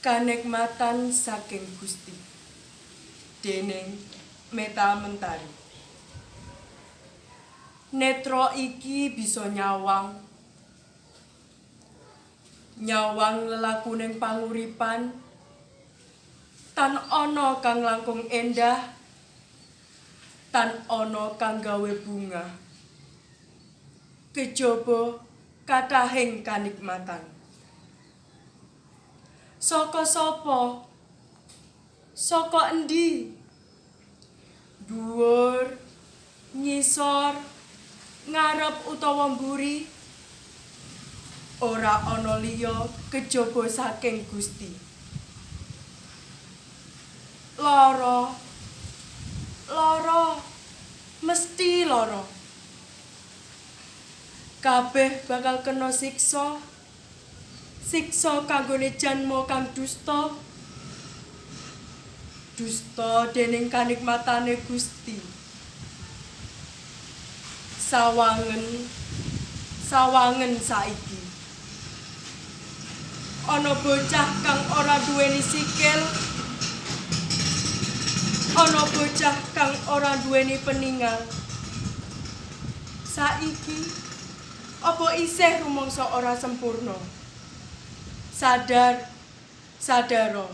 Kanikmatan saking Gusti. Dening Meta Mentari. Netra iki bisa nyawang. Nyawang lelakuning panguripan tan ana kang langkung endah, tan ana kang gawe bunga. Kejaba kathahing kanikmatan. Saka sapa? Saka endi? Dhuwur, ngisor, ngarep utawa mburi? Ora ana liya kejaba saking Gusti. Lara, lara, mesti lara. Kabeh bakal kena siksa. Siksa kanggone janma kang dusta. Dusta dening kanikmatane Gusti. Sawangen, sawangen saiki. Ana bocah kang ora duweni sikil. Ana bocah kang ora duweni peningal. Saiki apa isih rumangsa ora sempurna? Sadar, sadaro.